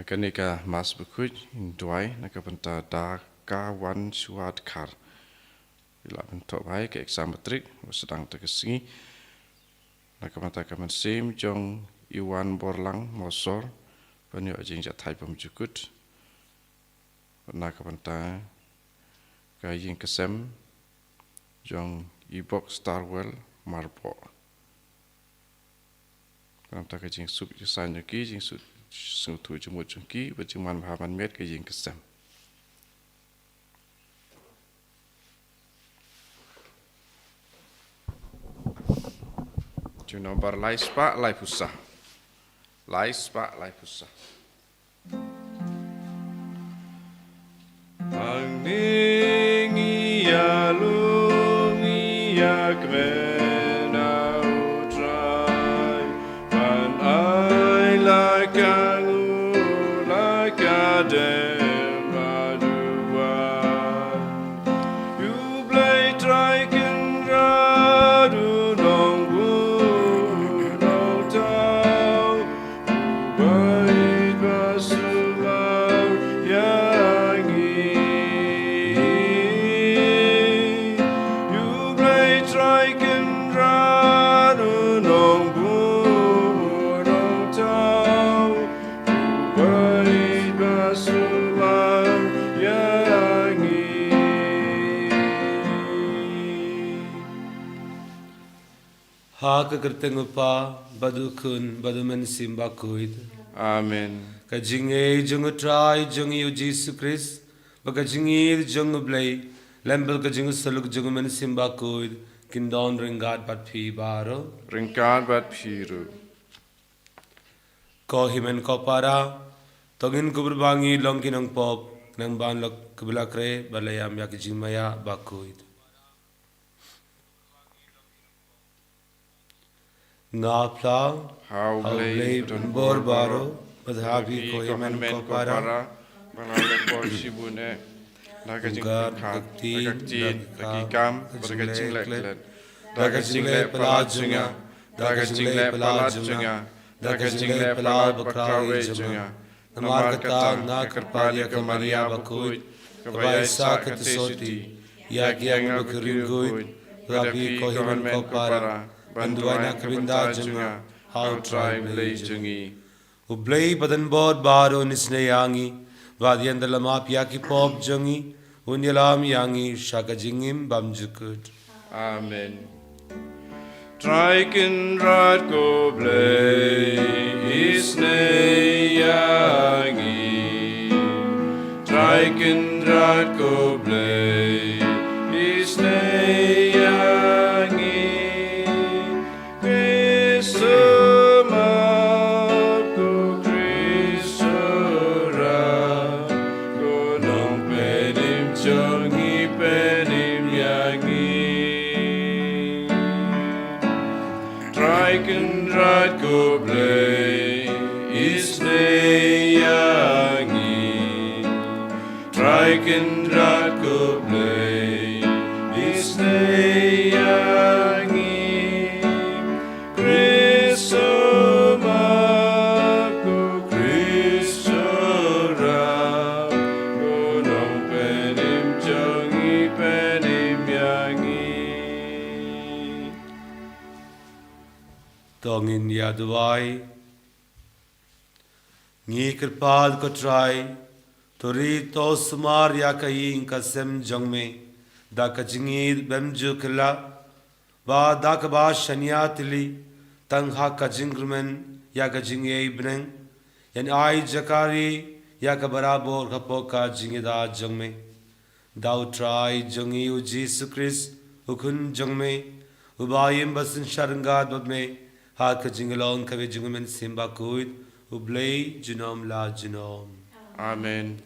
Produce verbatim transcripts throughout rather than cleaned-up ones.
Kane ka Mass bakhuid, ngin duwai na ka bynta da ka wan shuwa dkhar. Ïa la ban thoh bha ïa ka exam matric, ba sdang da ka sngi. Na ka bynta ka mynsiem jong i Wan Borlang Mawsor, ban ïoh jingjahthait bymjukut. Na ka bynta ka ïing ka sem jong i Bok Starwell Marbok. Ka bynta ka jingsuk jingsaiñ jong ki, jingsuk sngewthuh jingmut jong ki, bad jingman bha man miet ka ïing ka sem. Jingno bar lai spah lai pusa. Lai spah lai pusa. Ang ning ïalung ïakmen ha U Trai, ban ai la ka nguh la ka dem haduh. U Blei Trai Kynrad u nongbuh u nongthaw, u beit ba sumar ïa ngi. U Blei Trai Kynrad u nongbuh u nongthaw, u beit ba sumar ïa ngi. Ha ka kyrteng U Kpa, bad U Khun, bad U Mynsiem Bakhuid. Amen. Ka jingngeit jong U Trai jong ngi U Jisu Khrist, bad ka jingïeit jong U Blei, lem bad ka jingïasyllok jong U Mynsiem Bakhuid, kin don ryngkat bad phi baroh. Ryngkat bad phi ruh. Ko hynmen ko para, to ngin kubur ba ngi long ki nongpop, khnang ban long kiba la khreh bad la ïam ïa ka jingmaïa bakhuid. Nga phla ha U Blei Badonbor baroh, bad ha phi ko hynmen ko para, ba nga la leh pop shibun eh, da ka jingpyrkhat, da ka ktien, da ki kam, bad da ka jingleh klet, da ka jingleh palat jong nga, da ka jingleh palat jong nga, da ka jingleh palat bakhraw eh jong nga. Namar kata nga kyrpad ïa ka Maria bakhuid, kaba ïaisah ka Theisotti, ïa ki angel bad ki riewkhuid, bad ïa phi ko hynmen ko para, ban duwai na ka bynta jong nga ha U Trai Blei jong ngi. U Blei Badonbor baroh un isynei ïa ngi, bad ïa ngi da la map ïa ki pop jong ngi, un ïalam ïa ngi sha ka jingim bymjukut. Amen. Trai Kynrad ko Blei, isynei ïa ngi. Trai Kynrad ko Blei, isynei ïa ngi. Khrist sumar, ko Khrist sumar, ko Nongpynim jong ngi pynim ïa ngi. Trai Kynrad ko Blei, isynei ïa ngi. Trai Kynrad ko Blei, isynei ïa ngi. Khrist sumar, ko Khrist sumar, ko Nongpynim jong ngi pynim ïa ngi. To ngin ïa duwai. Ngi kyrpad ko Trai, to ri to sumar ïa ka ïing ka sem jong me, da ka jingïeit bymjukut, ba da kaba shaniah tylli, tang ha ka jingkyrmen ïa ka jingïeit bneng, yn ai jaka ri ïa ka barabor hapoh ka jingïada jong me. Da U Trai jong ngi U Jisu Khrist, U Khun jong me, uba im bad synshar ryngkat bad me, ha ka jinglong kaba jong U Mynsiem Bakhuid, U Blei junom la junom. Amen.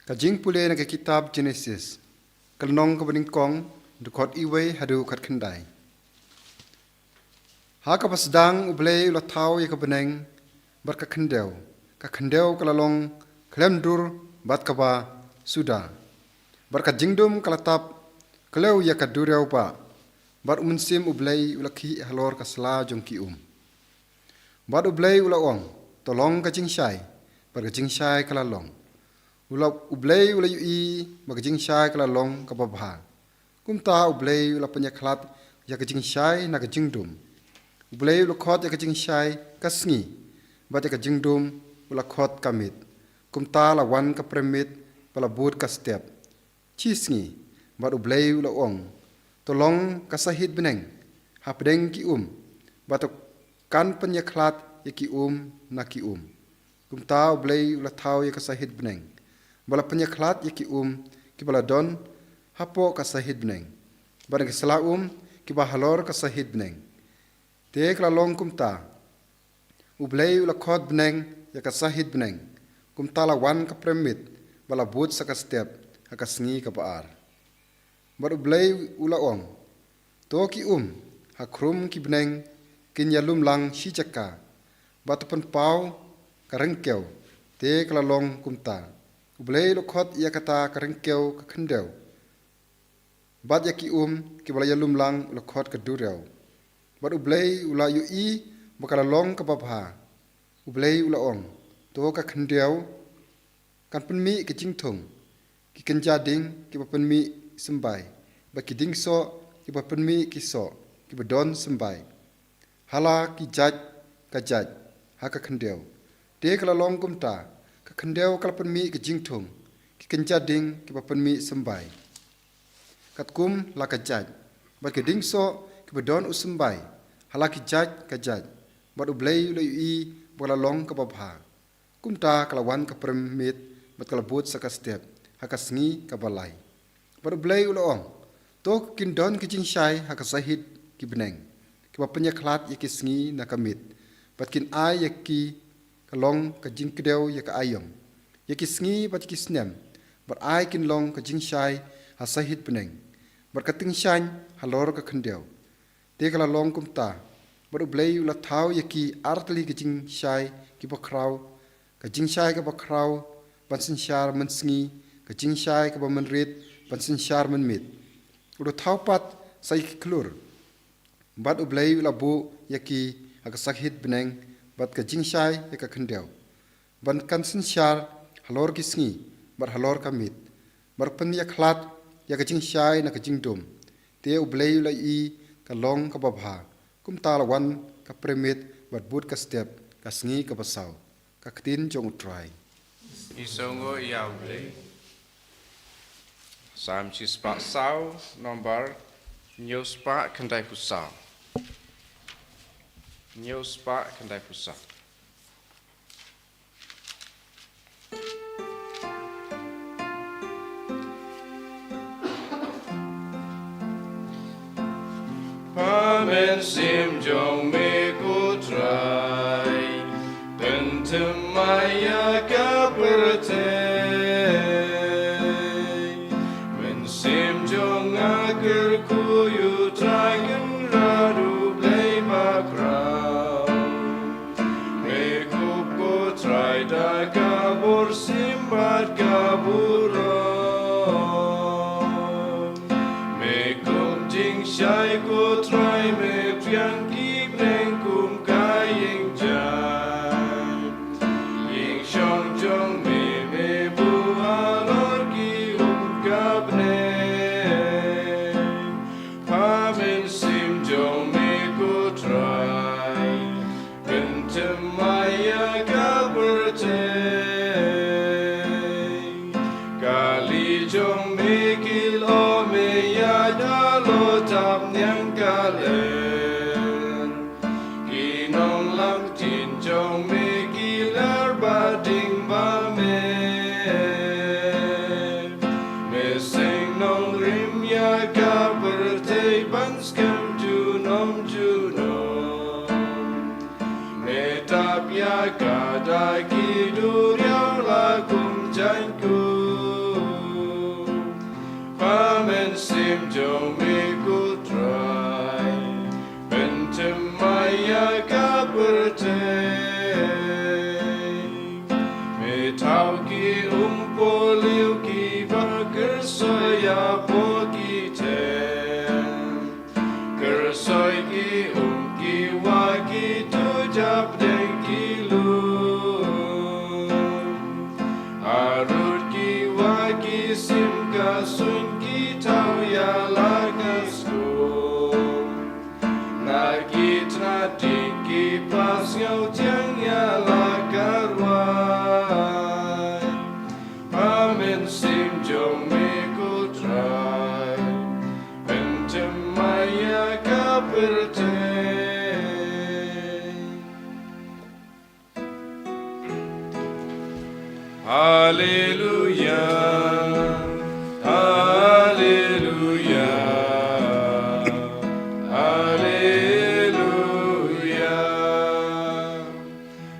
Ka jingpule na ka kitab Jenesis, ka lynnong kaba nyngkong, dkhot uwei haduh khatkhyndai. Ha kaba sdang U Blei u la thaw ïa ka bneng bad ka khyndew, ka khyndew ka la long khlem dur bad kaba suda, bad ka jingdum ka la tap khlem ïa ka duriaw bah, bad U Mynsiem U Blei u la khih halor ka sla jong ki um. Bad U Blei u la ong, to long ka jingshai, bad ka jingshai ka la long. U la, U Blei u la ïohi ba ka jingshai ka la long kaba bha. Kumta U Blei u la pynïakhlad ïa ka jingshai na ka jingdum. U Blei u la khot ïa ka jingshai ka sngi, bad ïa ka jingdum u la khot ka miet. Kumta la wan ka prem miet ba la bud ka step. Shi sngi, bad U Blei u la ong, to long ka sahit bneng hapdeng ki um, bad to kan pynïakhlad ïa ki um na ki um. Kumta U Blei u la thaw ïa ka sahit bneng, ba la pynïakhlad ïa ki um kiba la don hapoh ka sahit bneng, bad ïa ki sla um kiba halor ka sahit bneng. Te ka la long kumta. U Blei u la khot bneng ïa ka sahit bneng. Kumta la wan ka prem miet ba la bud sa ka step ha ka sngi kaba ar. Bad U Blei u la ong, to ki um ha khrum ki bneng kin ïalum lang shi jaka, bad to pynpaw ka ryngkew. Te ka la long kumta. U Blei u la khot ïa kata ka ryngkew ka khyndew, bad ïa ki um kiba la ïalum lang u la khot ka duriaw. Bad U Blei u la ïohi ba ka la long kaba bha. U Blei u la ong, to ka khyndew kan pynmih ka jingthung, ki kynja ding kiba pynmih symbai, bad ki ding soh kiba pynmih ki soh kiba don symbai, ha la ki jait ka jait ha ka khyndew. Te ka la long kumta. Ka khyndew ka la pynmih ka jingthung, ki kynja ding kiba pynmih symbai katkum la ka jait, bad ki ding soh kiba don u symbai, ha la ki jait ka jait. Bad U Blei u la ïohi ba ka la long kaba bha. Kumta ka la wan ka prem miet, bad ka la bud sa ka step ha ka sngi kaba lai. Bad U Blei u la ong, to kin don ki jingshai ha ka sahit ki bneng, kiba pynïakhlad ïa ki sngi na ka miet, bad kin ai ïa ki ka long ka jingkdew ïa ka aïom, ïa ki sngi bad ki snem, bad ai kin long ka jingshai ha sahit bneng, bad ka tyngshaiñ halor ka khyndew. Te ka la long kumta. Bad U Blei u la thaw ïa ki artylli ka jingshai kiba khraw, ka jingshai kaba khraw ban synshar mynsngi, ka jingshai kaba mynrit ban synshar mynmiet. U la thaw pat sa ïa ki khlur. Bad U Blei u la buh ïa ki ha ka sahit bneng, bad ka jingshai ïa ka khyndew, ban kan synshar halor ki sngi bad halor ka miet, bad pynïakhlad ïa ka jingshai na ka jingdum. Te U Blei u la ïohi ka long kaba bha. Kumta la wan ka prem miet bad bud ka step, ka sngi kaba saw. Ka ktien jong U Trai. Ngi sngewnguh ïa U Blei. Salm shispah saw, nombar hynñiewspah khyndaiphew saw. Hynñiewspah khyndaiphew saw. Pynmih mynsiem jong me ko Trai, pynthymmai ïa ka pyrthei. Mynsiem jong nga kyrkhu ïa U Trai Kynrad U Blei bakhraw. Me kup ko Trai da ka burom bad ka burom. Me kum jingshai ko Trai, me pdiang ki bneng kum ka ïing jaiñ. Ïing shong jong me, me buh halor ki um ka bneng. Pynmih mynsiem jong me ko Trai, pynthymmai ïa ka pyrthei. Kali jong me ki lyoh me ïa da lo tap niang ka ler. Ki nonglam ktien jong me ki ler ba ding ba me. Me seng nongrim ïa ka pyrthei ban skhem junom junom. Me tap ïa ka da ki duriaw la kum jaiñkup. Pynmih mynsiem jong me ko Trai, pynthymmai ïa ka pyrthei. Me thaw ki umpohliew kiba kyrsoi hapoh ki thei. Haleluya, haleluya, haleluya.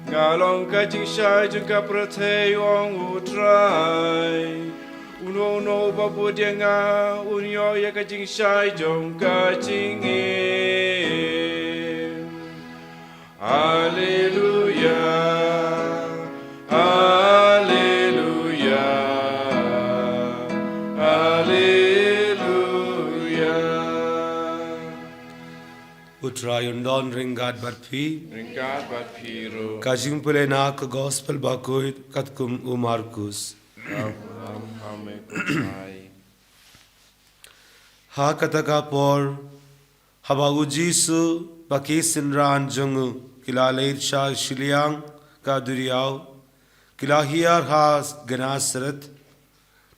Nga long ka jingshai jong ka pyrthei, ong U Trai. Uno uno uba bud ïa nga un ïoh ïa ka jingshai jong ka jingim. Haleluya, haleluya, haleluya. U Trai un don ryngkat bad phi. Ryngkat bad phi ruh. Ka jingpule na ka Gospel bakhuid katkum u Markus. Ram, ram, ram, me ko Trai. Ha kata ka por, haba u Jisu bad ki synran jong u ki la leit sha shiliang ka duriaw, ki la hiar ha Gennesaret,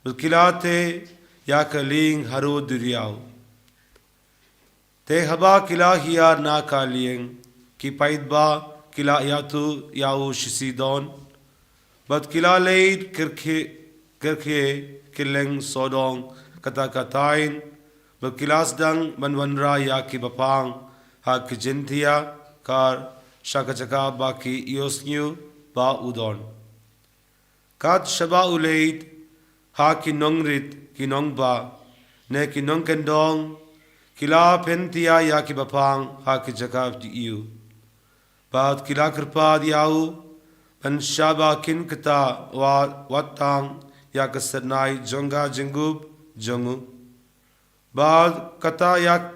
bad ki la teh ïa ka lieng harud duriaw. Te haba ki la hiar na ka lieng, ki paidbah ki la ïathuh ïa u shisha don, bad ki la leit kyrkhu, kyrkhu kylleng sawdong katta katta, bad ki la sdang ban wanrah ïa ki bapang ha ki jingthiah kar sha ka jaka ba ki ïohsngew ba u don. Kat shaba u leit, ha ki nongrit, ki nongbah, ne ki nongkyndong, ki la pynthiah ïa ki bapang ha ki jaka jiw. Bad ki la kyrpad ïa u ban shah ba kin kata wat, wat tang ïa ka syrnai jong ka jinggup jong u. Bad kata ïa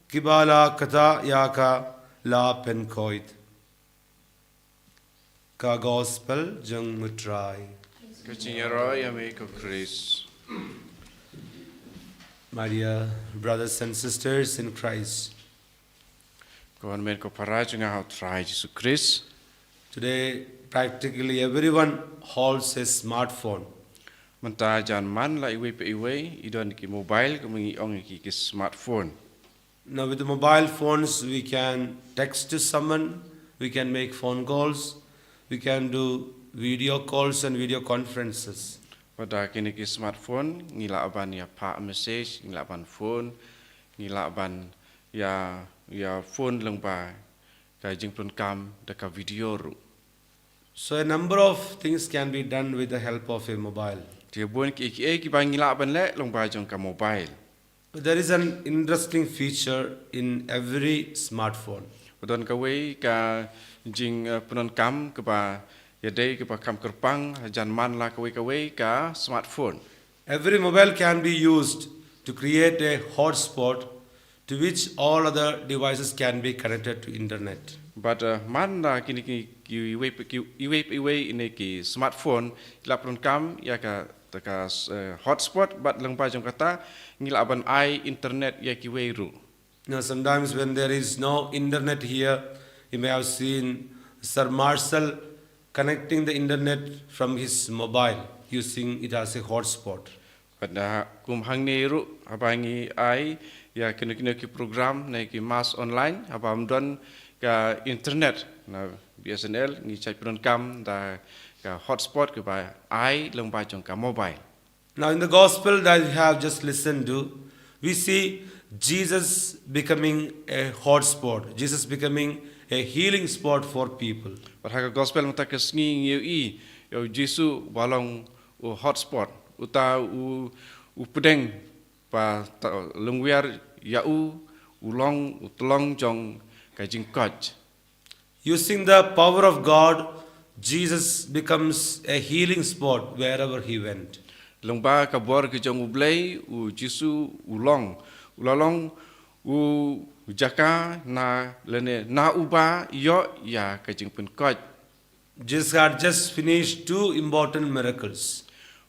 kiba la kata ïa ka la pynkhuid. Ka Gospel jong u Trai. Ka jingïaroh ïa me ko Khrist. My dear brothers and sisters in Christ, ko hynmen ko para jong nga ha u Trai Jisu Khrist. Today, practically everyone holds a smartphone. Mynta jan man la iwei pa iwei i don ki mobile, kumba ngi ong ki, ki smartphone. Now, with the mobile phones, we can text to someone, we can make phone calls, we can do video calls and video conferences. Bad da kine ki smartphone, ngi lah ban ïa phah message, ngi lah ban phone, ngi lah ban ïa, ïa phone lyngba ka jingpynkam da ka video ruh. So a number of things can be done with the help of a mobile. Te bun kiei kiei kiba ngi lah ban leh lyngba jong ka mobile. There is an interesting feature in every smartphone. Don kawei ka jing, eh, pyndonkam kaba ïadei kaba kham kyrpang jan man la kawei kawei ka smartphone. Every mobile can be used to create a hotspot to which all other devices can be connected to internet. Bad, eh, man la kine ki, ki iwei pa, ki iwei pa iwei ine ki smartphone ki la pyndonkam ïa ka, ka, eh, hotspot, bad lyngba jong kata ngi lah ban ai internet ïa kiwei ruh. Now, sometimes when there is no internet here, you may have seen Sir Marcel connecting the internet from his mobile, using it as a hotspot. Bad da kum hangne ruh, haba ngi ai ïa kino kino ki program ne ki mass online, haba ym don ka internet na B S N L, ngi shait pyndonkam da ka hotspot kaba ai lyngba jong ka mobile. Now, in the gospel that we have just listened to, we see Jesus becoming a hotspot, Jesus becoming a healing spot for people. Bad ha ka gospel mynta ka sngi ngi ïohi ïa u Jisu ba long u hotspot, uta u, u pdeng ba ta, lyngwiar ïa u, u long u tyllong jong ka jingkoit. Using the power of God, Jesus becomes a healing spot wherever he went. Lyngba ka bor ka jong U Blei, u Jisu u long, u la long u jaka na lane na uba ïoh ïa ka jingpynkoit. Jesus had just finished two important miracles.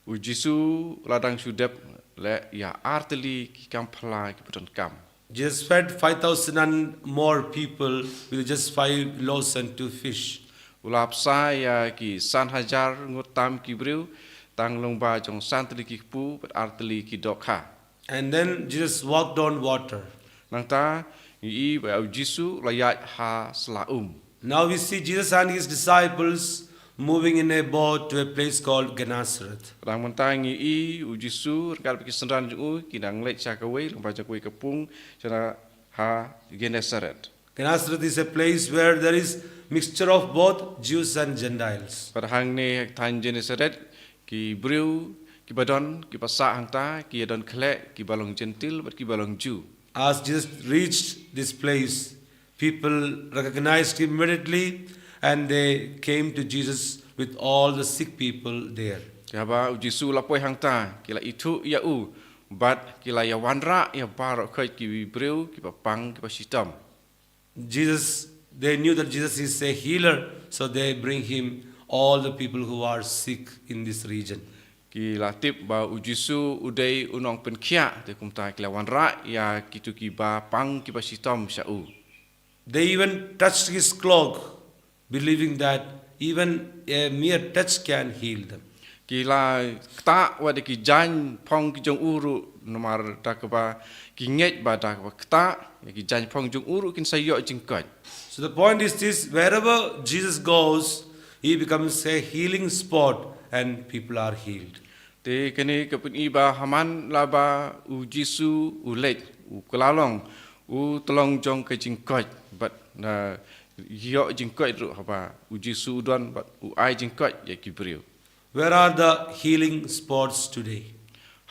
U Jisu la dang shu dep leh ïa artylli ki kam phylla kiba donkam. Jesus fed five thousand and more people with just five loaves and two fish. U la bsa ïa ki san hajar ngut tam ki briew tang lyngba jong san tylli ki kpu bad ar tylli ki dohkha. And then Jesus walked on water. Nangta ngi i ba u Jisu la ïaid ha sla um. Now we see Jesus and his disciples moving in a boat to a place called Gennesaret. Dang mynta ngi i u Jisu ryngkat bad ki synran jong u ki dang leit sha kawei lyngba jong kawei ka pung sha na ha Gennesaret. Gennesaret is a place where there is mixture of both Jews and Gentiles. Bad hangne ha thaiñ Gennesaret ki briew kiba don kiba sah hangta ki don khleh kiba long Jentil bad kiba long Jew. As Jesus reached this place, people recognized him immediately and they came to Jesus with all the sick people there. Haba u Jisu la poi hangta ki la ithuh ïa u bad ki la ïa wanrah ïa baroh khoit ki briew kiba pang kiba shitom. Jesus, they knew that Jesus is a healer, so they bring him all the people who are sick in this region. Ki la tip ba u Jisu u dei u nongpynkhiah, te kumta ki la wanrah ïa kito kiba pang kiba shitom sha u. They even touched his cloak, believing that even a mere touch can heal them. Ki la ktah wat ïa ki jaiñ phong ki jong u ruh namar da kaba ki ngeit ba da kaba ktah ïa ki jaiñ phong jong u ruh kin sa ïoh jingkoit. So the point is this, wherever Jesus goes, he becomes a healing spot and people are healed. Te kane ka pyni ba ha man la ba u Jisu u leit, u kylla long u tyllong jong ka jingkoit bad na ïoh jingkoit ruh haba u Jisu u don bad u ai jingkoit ïa ki briew. Where are the healing spots today?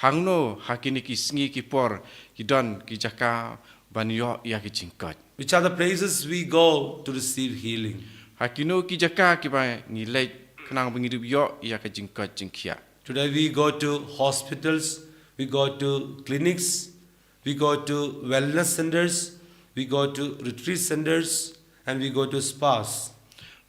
Hangno ha kine ki sngi ki por ki don ki jaka ban ïoh ïa ki jingkoit? Which are the places we go to receive healing? Ha kino ki jaka kiba ngi leit khnang ba ngi dup ïoh ïa ka jingkoit jingkhiah? Today we go to hospitals, we go to clinics, we go to wellness centers, we go to retreat centers, and we go to spas.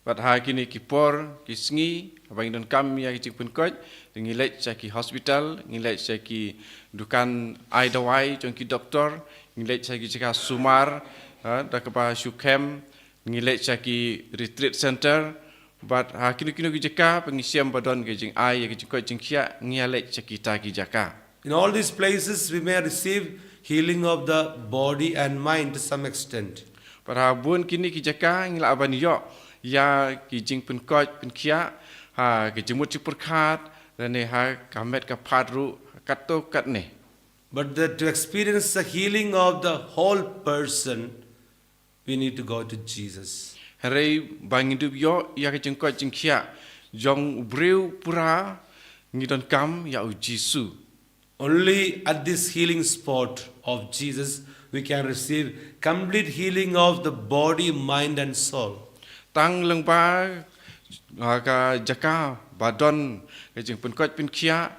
Bad ha kine ki por ki sngi haba ngi donkam ïa ki jingpynkhiah, ngi leit sha ki hospital, ngi leit sha ki dukan ai dawai jong ki doktor, ngi leit sha ki jaka sumar, ha, da kaba shu kem, ngi leit sha ki retreat center, bad ha kino kino ki jaka ba ngi shem ba don ka jingai ïa ka jingkoit jingkhiah ngi ïa leit sha kita ki jaka. In all these places we may receive healing of the body and mind to some extent. Bad ha bun kine ki jaka ngi lah ban ïoh ïa ki jingpynkhiah pynkhiah ha ka jingmut jingpyrkhat lane ha ka met ka phad ruh katto katne. But the, to experience the healing of the whole person, we need to go to Jesus. Hynrei ba ngi dup ïoh ïa ka jingkoit jingkhiah jong u briew pura ngi donkam ïa u Jisu. Only at this healing spot of Jesus we can receive complete healing of the body, mind and soul. Tang lyngba ha ka jaka ba don ka jingpynkhiah pynkhiah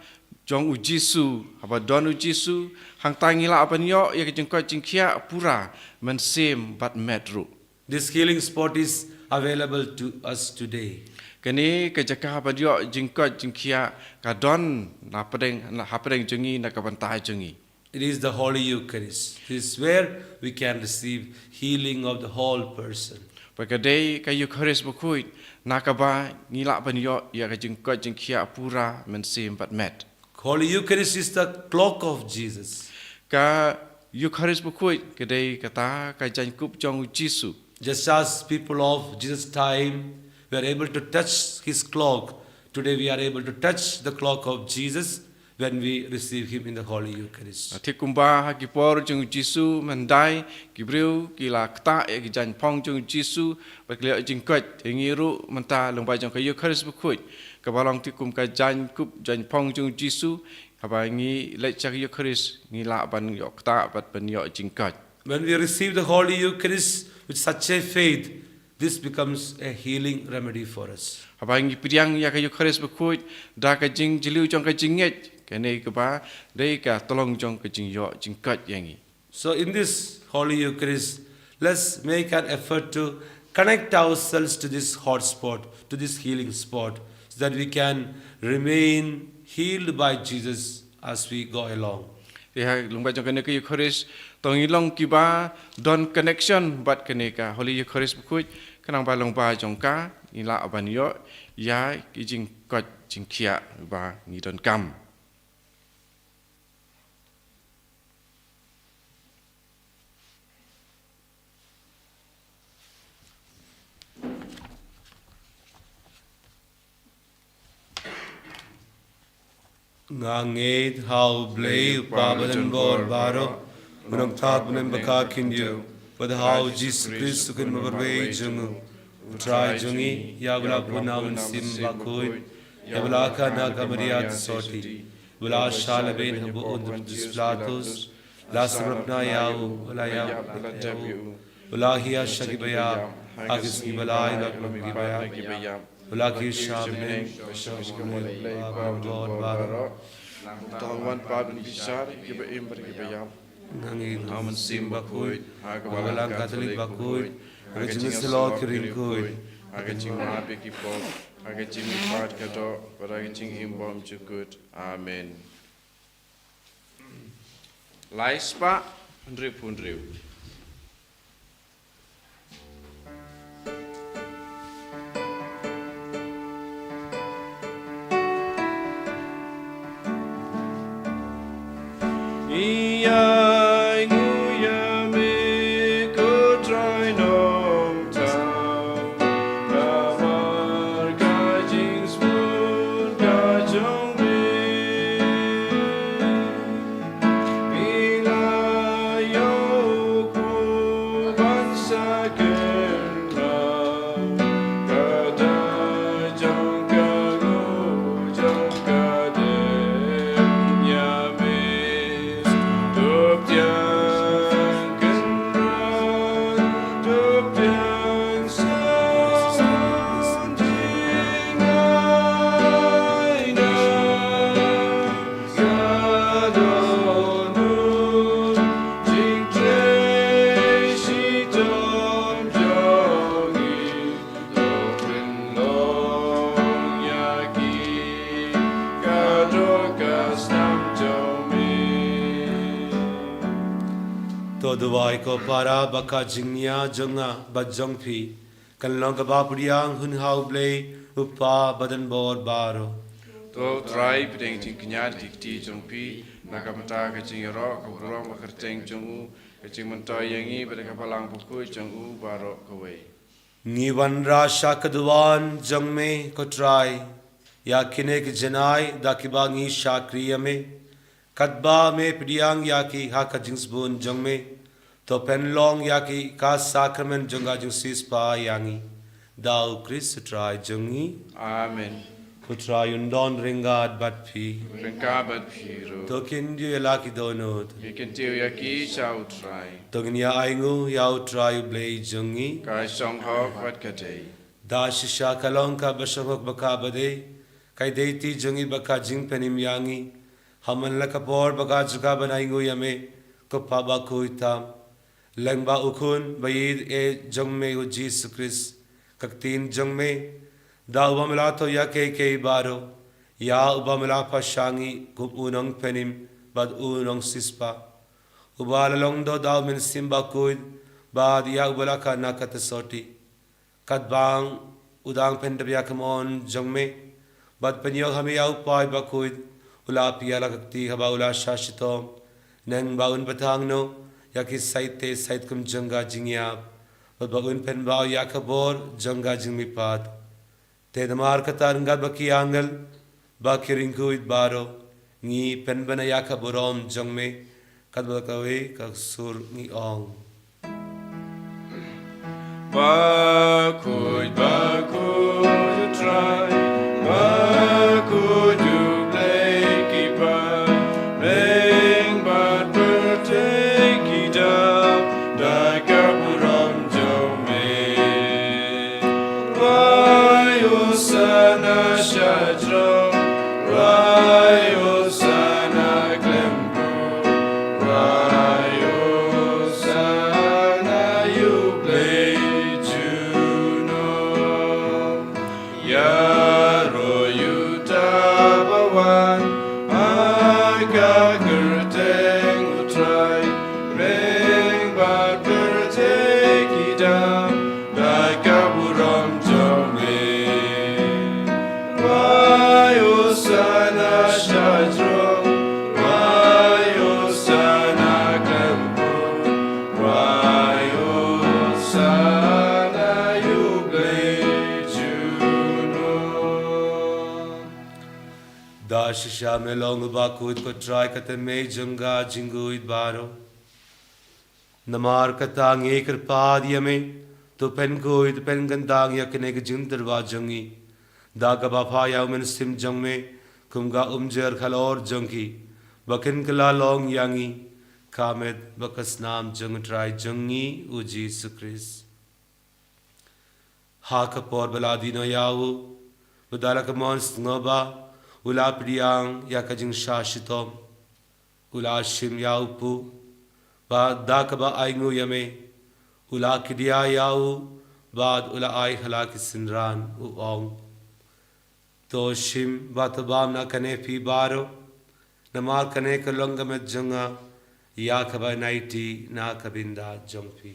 jong u Jisu, haba don u Jisu hangta ngi lah ban ïoh ïa ka jingkoit jingkhiah pura mynsiem bad met ruh. This healing spot is available to us today. Kane ka jaka ban ïoh jingkoit jingkhiah ka don na pdeng, na hapdeng jong ngi, na ka bynta jong ngi. It is the Holy Eucharist. This is where we can receive healing of the whole person. Ba ka dei ka Eukharist bakhuid na kaba ngi lah ban ïoh ïa ka jingkoit jingkhiah pura mynsiem bad met. Holy Eucharist is the cloak of Jesus. Ka Eukharist bakhuid ka dei kata ka jaiñkup jong u Jisu. Just as people of Jesus' time were able to touch his cloak, today we are able to touch the cloak of Jesus when we receive him in the Holy Eucharist. Thik kumba ha ki por jong u Jisu mynhyndai ki briew ki la ktah ïa ki jaiñphong jong u Jisu bad ki la ïoh jingkoit, te ngi ruh mynta lyngba jong ka Eukharist bakhuid kaba long thik kum ka jaiñkup jaiñphong jong u Jisu, haba ngi leit sha ka Eukharist ngi lah ban ïoh ktah bad ban ïoh jingkoit. When we receive the Holy Eucharist with such a faith, this becomes a healing remedy for us. Haba ngi pdiang ïa ka Eukharist bakhuid da ka jingjylliew jong ka jingngeit, kane kaba dei ka tyllong jong ka jingïoh jingkoit ïa ngi. So in this Holy Eucharist, let's make an effort to connect ourselves to this hotspot, to this healing spot, so that we can remain healed by Jesus as we go along. Te ha lyngba jong kane ka Eukharist, to ngi long kiba don connection bad kane ka Holy Eucharist bakhuid, khnang ba lyngba jong ka ngi lah ban ïoh ïa ki jingkoit jingkhiah ba ngi donkam. Nga ngeit ha U Blei U Kpa badonbor baroh, U Nongthaw bymman ba ka khyndiat, bad ha U Jisu Khrist U Khun ba marwei jong u, U Trai jong ngi, ïa uba la pun na U Mynsiem Bakhuid, ïa uba la khot na ka Maria Theisotti, uba la shah lehbeiñ ha u Pontius Pilatus, la sngewbha ïa u, u la ïap, u la hiar sha kiba ïap, ha ka sngi ba lai u la pynlong na kiba ïap, u la kiew sha bneng, u la shong ha ka mut u Blei U Kpa badonbor baroh. Nangta un wan pat ban bishar ïa kiba im bad kiba ïap. Nga ngeit ha U Mynsiem Bakhuid, ha ka Balang Katholik bakhuid, ha ka jingïasyllok ki riewkhuid, ha ka jingmap ïa ki pop, ha ka jingmihpat ka doh, bad ha ka jingim bymjukut. Amen. Lai spah hynriewphew hynriew. Ïa ngi ïa me ko Trai Nongthaw, namar ka jingsbun ka jong me. Phi la ïoh u kpu ban sa kynmaw, ka dak jong ka nguh jong ka dei ïa me. To pdiang kynrad, to pdiang sngewbha, jingaiñguh. Ka dohnud jingtrei shitom jong ngi, to pynlong ïa ki ka doh ka snam jong me. To duwai ko para ba ka jingïa jong nga bad jong phi kan long kaba pdiang hun ha U Blei U Kpa badonbor baroh. To Trai, pdiang jingkñia da ki kti jong phi, na ka bynta ka jingïaroh ka burom ka kyrteng jong u, ka jingmyntoi ïa ngi bad ka Balang Bakhuid jong u baroh kawei. Ngi wanrah sha ka duwan jong me ko Trai ïa kine ki janai da kiba ngi shakri ïa me, katba me pdiang ïa ki ha ka jingsbun jong me. To pynlong ïa ki ka sakramen jong ka jingsiewspah ïa ngi, da U Khrist U Trai jong ngi. Amen. U Trai un don ryngkat bad phi. Ryngkat bad phi ruh. To kyntiew ïa la ki dohnud. Ngi kyntiew ïa ki sha U Trai. To ngin ïa ainguh ïa U Trai U Blei jong ngi. Ka shong hok bad ka dei. Da shisha ka long kaba shong hok bad kaba dei, ka dei ti jong ngi bad ka jingpynim ïa ngi, ha man la ka por bad ka jaka ban ainguh ïa me, ko Pa bakhuid tam. Lyngba U Khun ba ïeit eh jong me U Jisu Khrist, ka ktien jong me, da uba me la thoh ïa kiei kiei baroh, ïa uba me la phah sha ngi kum u nongpynim bad u nongsiewspah, uba la long doh da U Mynsiem Bakhuid, bad ïa uba la khot na ka Theisotti. Katba u dang pyndep ïa ka mon jong me bad pynïoh ha me ïa u paid bakhuid, u la plie la ka kti haba u la shah shitom, neng ba un bthang noh ïa ki sait te sait kum jong ka jingïap, bad ba un pynbha ïa ka bor jong ka jingmihpat. Te namar kata ryngkat bad ki angel bad ki riewkhuid baroh, ngi pynbna ïa ka burom jong me, katba kawei ka sur ngi ong. Bakhuid, bakhuid U Trai, bakhuid U Blei ki paidbah, bad pyrthei ki dap da ka burom jong me. Wai Hosana sha jrong, wai Hosana khlem kut, wai Hosana ïa U Blei junom. Ïaroh uta uba wan ha ka kyrteng U Trai, bad pyrthei ki dap da ka burom jong me. Wai Hosana sha jrong, wai Hosana khlem kut, wai Hosana ïa U Blei junom. Ka shisha me long u bakhuid ko Trai, kata me jong ka jingkhuid baroh. Namar kata ngi kyrpad ïa me, to pynkhuid pynkyntang ïa kane ka jingtyrwa jong ngi da kaba phah ïa u Mynsiem jong me kum ka umjer khalor jong ki, ba kin kylla long ïa ngi ka met bad ka snam jong u Trai jong ngi u Jisu Khrist. Ha ka por ba la die noh ïa u, bad da la ka mon sngewbha, u la pdiang ïa ka jingshah shitom, u la shim ïa u puh, bad da kaba ainguh ïa me, u la kdiah ïa u, bad u la ai ha la ki synran, u ong: To shim bad to bam na kane phi baroh, namar kane ka long ka met jong nga ïa kaba yn aiti na ka bynta jong phi.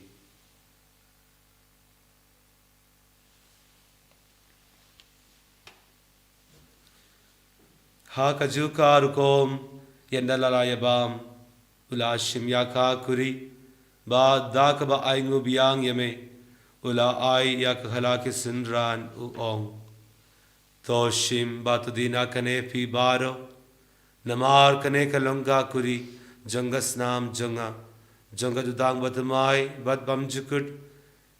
Ha kajuh ka rukom, ynda la la ïa bam, u la shim ïa ka kuri, bad da kaba ainguh biang ïa me, u la ai ïa ka ha la ki synran, u ong: To shim bad to die na kane phi baroh, namar kane ka long ka kuri jong ka snam jong nga, jong ka jutang bathymmai bad bymjukut,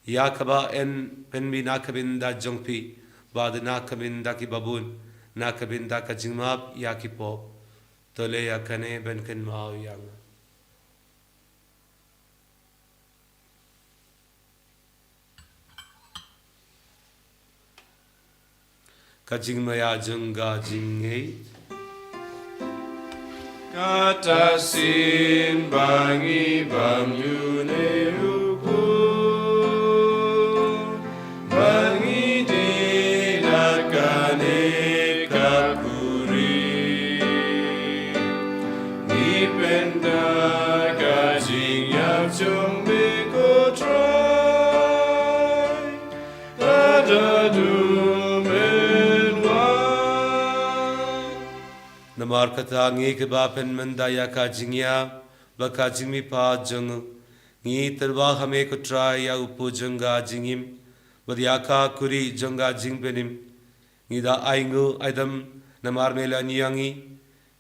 ïa kaba yn pynmih na ka bynta jong phi bad na ka bynta ki babun, na ka bynta ka jingmap ïa ki pop. To leh ïa kane ban kynmaw ïa nga. Ka jingmaïa jong ka jingngeit. Kata shisien ba ngi bam ïa une u puh, ba ngi die na kane ka kuri, ngi pynda ka jingïap jong me ko Trai, haduh mynwan. Namar kata ngi kiba pynmynta ïa ka jingïap bad ka jingmihpat jong u, ngi tyrwa ha me ko Trai ïa u puh jong ka jingim bad ïa ka kuri jong ka jingpynim. Ngi da ainguh aidem namar me la ñiang ïa ngi,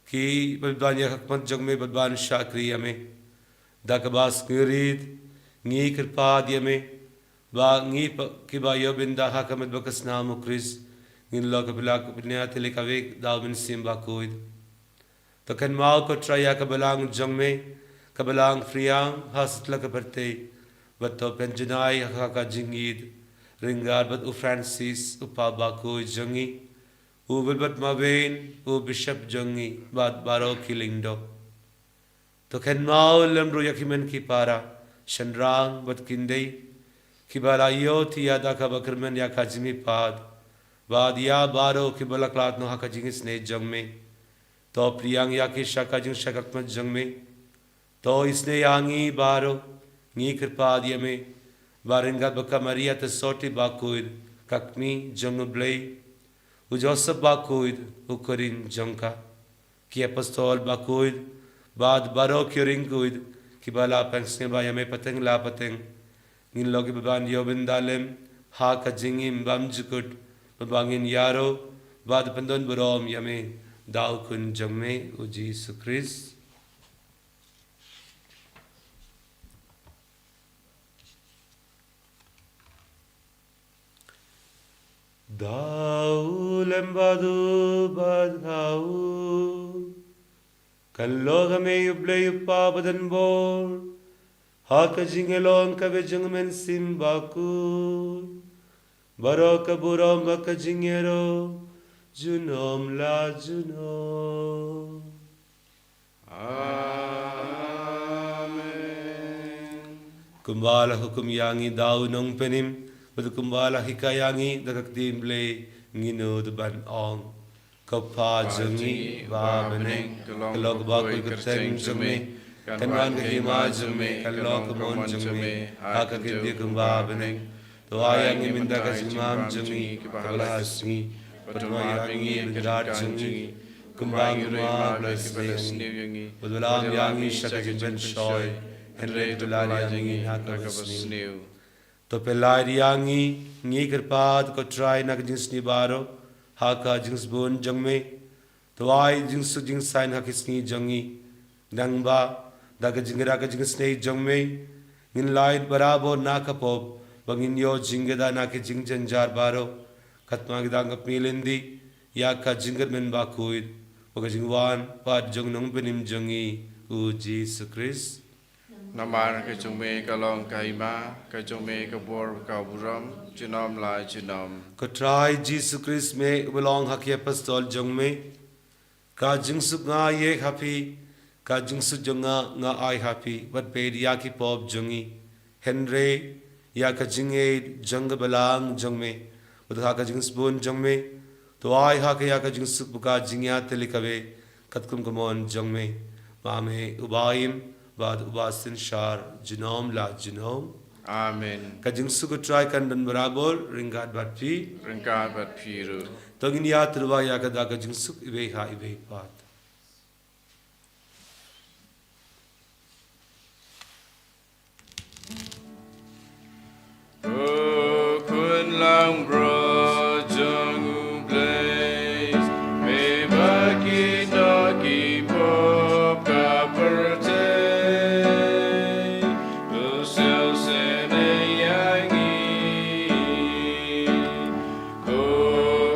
ki bad ban ïa ka khmat jong me bad ban shakri ïa me. Da kaba sngewrit ngi kyrpad ïa me ba ngi pa-, kiba ïoh bynta ha ka met bad ka snam u Khrist, ngin long ka pla ka pynïaid tylli ka wik da u Mynsiem Bakhuid. To kynmaw ko Trai ïa ka balang jong me, ka balang phriang ha satlak ka pyrthei, bad to pynjanai ha ka jingïeid ryngkat bad u Francis u Pap bakhuid jong ngi, u Wilbert Marwein u Bishop jong ngi bad baroh ki lyngdoh. To kynmaw lem ruh ïa ki hynmen ki para, shynrang bad kynthei, kiba la ïoh thiah da kaba kyrmen ïa ka jingmihpat, bad ïa baroh kiba la khlad noh ha ka jingisynei jong me. To pdiang ïa ki sha ka jingshakri khmat jong me. To isynei ïa ngi baroh, ngi kyrpad ïa me, ba ryngkat bad ka Maria Theisotti bakhuid, ka Kmie jong u Blei, u Joseph bakhuid u khun jong ka, ki apostol bakhuid bad baroh ki riewkhuid kiba la pynsngewbha ïa me pateng la pateng, ngin long kiba ban ïoh bynta lem ha ka jingim bymjukut, ba ngin ïaroh bad pyndonburom ïa me da u Khun jong me u Jisu Khrist. Da u lem bad u bad ha u, kan long ha me U Blei U Kpa badonbor, ha ka jingïalong kaba jong U Mynsiem Bakhuid, baroh ka burom bad ka jingïaroh junom la junom. Amen. Kumba la hukum ïa ngi da u Nongpynim, bad kumba la hikai ïa ngi da ka ktien Blei, ngin nud ban ong: Ko Kpa jong ngi ba ha bneng, ka long kaba kyrteng jong me, kan wan ka hima jong me, kan long ka mon jong me ha ka khyndiat kumba ha bneng. To ai ïa ngi mynta ka jingbam jong ngi kaba ha la ka sngi, bad to map ïa ngi ki jingkyrkhu jong ngi, kumba ngi ruh ngi map ïa kiba la sniew ïa ngi, bad to ym lam ïa ngi sha ka jingpynshoi, hynrei to pyllait ïa ngi na kaba sniew. To pyllait ïa ngi, ngi kyrpad ko Trai, na ka jingsniew baroh ha ka jingsbun jong me, To ai jingsuk jingsaiñ ha ki sngi jong ngi. Nangba da ka jingïada ka jingisnei jong me, ngin lait barabor na ka pop, ba ngin ïoh jingïada na ki jingjynjar baroh. Katba ngi dang ïapyllun ïa ka jingkyrmen bakhuid bad ka jingwan pat jong u Nongpynim jong ngi, u Jisu Khrist. Namar ka jong me ka long ka hima, ka jong me ka bor ka burom, junom la junom. Ko Trai Jisu Khrist, me uba long ha ki apostol jong me, ka jingsuk nga ai ha phi, ka jingsuk jong nga nga ai ha phi, wat peit ïa ki pop jong ngi, hynrei ïa ka jingïeit jong ka Balang jong me. Bad ha ka jingsbun jong me, to ai ha ka ïa ka jingsuk bad ka jingïatylli kaba katkum ka mon jong me. Ma me uba im bad uba synshar junom la junom. Amen. Ka jingsuk u Trai kan don barabor ryngkat bad phi. Ryngkat bad phi ruh. To ngin ïatreilang ïa ka da ka jingsuk iwei ha iwei pat. Ko Khun Langbrot jong U Blei, me ba kit noh ki pop ka pyrthei, to sngewsih ïa ngi. Ko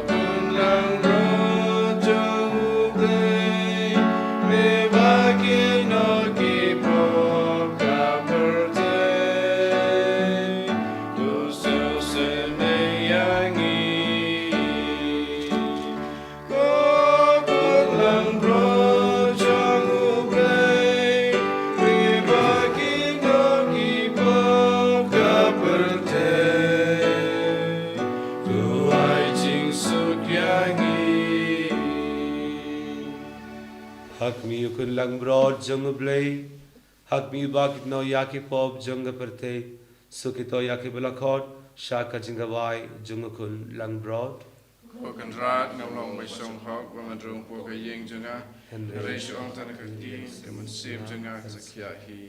Khun Langbrot jong U Blei, me ba kit noh ki pop ka pyrthei, to sngewsih ïa ngi. Ko Khun Langbrot jong U Blei, me ba kit noh ki pop ka pyrthei, to ai jingsuk ïa ngi. Ha khmih, Ko Khun Langbrot jong U Blei, ha khmih ba kit noh ïa ki pop jong ka pyrthei, suk ïa ki ba la khot sha ka jingkhawai jong U Khun Langbrot. Ko Kynrad, ngam long ba shong hok ba men rung hapoh ka ïing jong nga, hynrei shu ong tang ïa ka ktien, ka mynsiem jong nga kan sa khiah hi.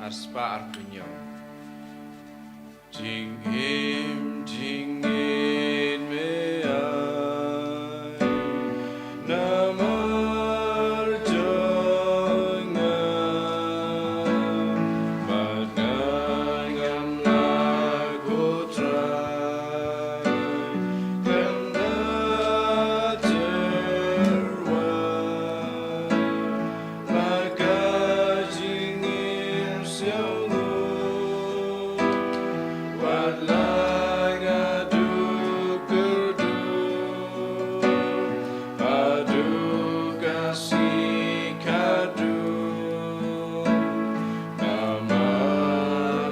Arspah arphew hynñiew. Jingim jingngeit me ai namar jong nga, bad nga ngam lah, ko Trai, khlem da tyrwa. Ma ka jingim sngewlem, wat la nga duk kyrduh haduh ka sngi khatduh, namar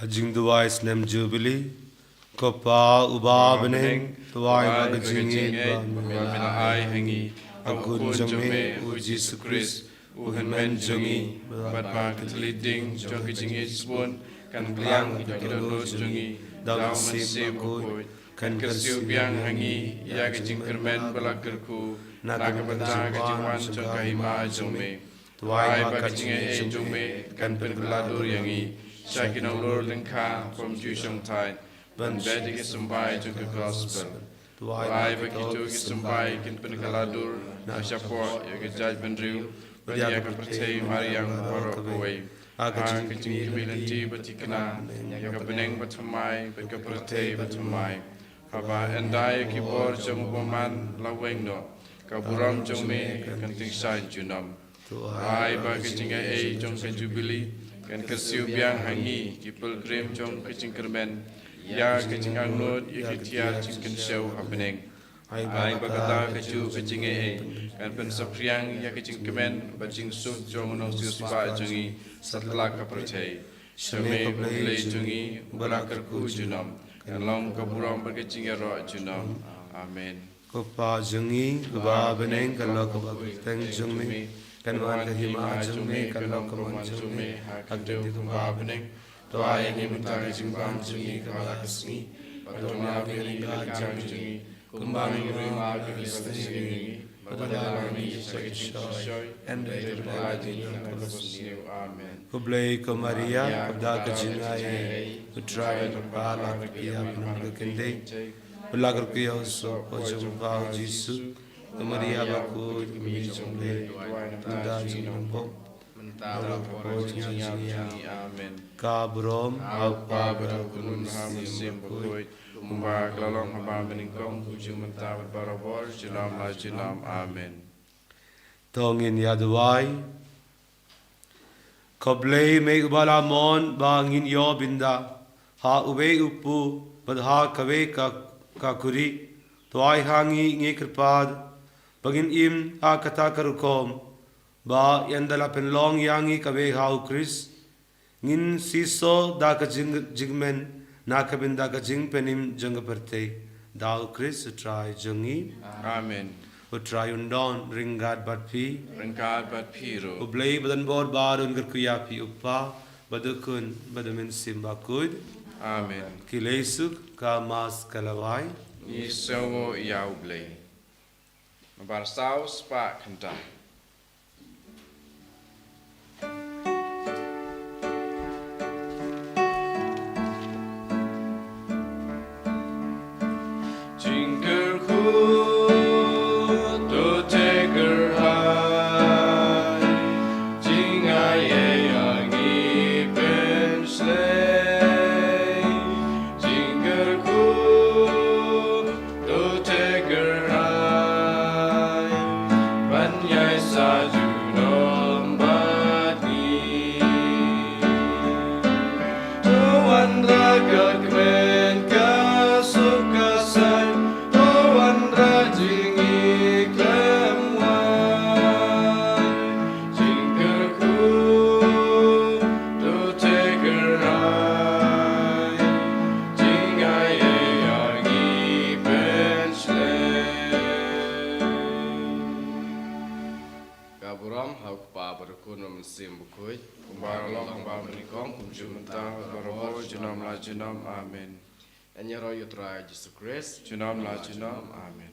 Ka jingduwai snem Jubili. Ko Pa uba ha bneng, duwai ba ka jingngeit ba me la ai ha ngi ha u Khun jong me u Jisu Khrist, u Hynmen jong ngi, bad ba ka thylliej ding jong ka jingngeit sbun kan kylliang ha ki dohnud jong ngi da u Mynsiem Bakhuid, kan kyrsiew biang ha ngi ïa ka jingkyrmen ba la kyrkhu na ka bynta ka jingwan jong ka Hima jong me. Duwai ba ka jingaiei jong me kan pynkylla dur ïa ngi sha ki nonglor lyngkha bymjukshongthait ban beh ïa ki symbai jong ka Gospel. Duwai ba kito ki symbai kin pynkylla dur na shapoh ïa ka jaitbynriew bad ïa ka pyrthei mariang baroh kawei ha ka jingkmie lynti ba thikna ïa ka bneng bathymmai bad ka pyrthei bathymmai. Haba ynda ïa ki bor jong u bymman la weng noh, ka burom jong me kan tyngshaiñ junom. Duwai ba ka jingaiei jong ka Jubili kan kyrsiew biang ha ngi ki pilgrim jong ka jingkyrmen ïa ka jingangnud ïa ki tiar jingkynshew ha bneng. Ai ba kata kajuh ka jingaiei kan pynsaphriang ïa ka jingkmen bad jingsuk jong u nongsiewspah jong ngi satlak ka pyrthei. Sha me ko Blei jong ngi uba la kyrkhu junom, kan long ka burom bad ka jingïaroh junom. Amen. Ko Pa jong ngi uba ha bneng, kan long ka burom jong me, kan wan ka hima jong me, kan long ka mon jong me ha ka khyndew kumba ha bneng. To ai ïa ngi mynta ka jingbam jong ngi kaba la ka sngi, bad to map ïa ngi ka jingkam jong ngi, kumba ngi ruh ngi map ïa ki ba sngewsih ïa ngi, bad to ym lah ngi sha ka jingshoi, hynrei to pynïaid ngi na ka kaba sniew. Amen. Khublei ko Maria, kaba da ka jingaiei, U Trai u don bad phi, phi ïa phi ha ki khynnah, bad la kyrkhu ïa u soh jong u kpa u Jisu. Ko Maria bakhuid, ka Mei jong U Blei, duwai nangta ïa ngi ki nongpop, mynta bad ha ka por jong ka jingïap jong ngi. Amen. Ka burom ha U Kpa bad ha U Khun bad ha U Mynsiem Bakhuid, kumba ka la long ha ba mynnyngkong, kumjuh mynta bad barabor, junom la junom. Amen. To ngin ïa duwai. Ko Blei me uba la mon ba ngin ïoh bynda ha uwei u pu bad ha kawei ka, ka khuri, to ai ha ngi, ngi kyrpad, ba ngin im ha kata ka rukom, ba ynda la pynlong ïa ngi kawei ha U Khrist, ngin siew soh da ka jing, jingkmen na ka bynta ka jingpynim jong ka pyrthei. Da U Khrist U Trai jong ngi. Amen. U Trai un don ryngkat bad phi. Ryngkat bad phi ruh. U Blei badonbor baroh un kyrkhu ïa phi, U Kpa bad U Khun bad U Mynsiem Bakhuid. Amen. Ki leit suk, ka Mass ka la wai. Ngi sngewnguh ïa U Blei. Nambar saw spah khyndai. Jingkyrkhu to teh kyrhai, jingaiei ha ngi pynshlei. Jingkyrkhu to teh kyrhai, ban ïaisah junom bad ngi. To wanrah ka kmen ka suk ka saiñ, to wanrah jingïeit khlem wai. Jingkyrkhu to teh kyrhai, jingaiei ha ngi pynshlei. Ka burom ha U Kpa bad U Khun bad U Mynsiem Bakhuid, kumba ka long ha ba mynnyngkong, kumjuh mynta, barabor, junom la junom. Amen. Yn ïaroh ïa U Trai Jisu Khrist. Junom la junom. Amen.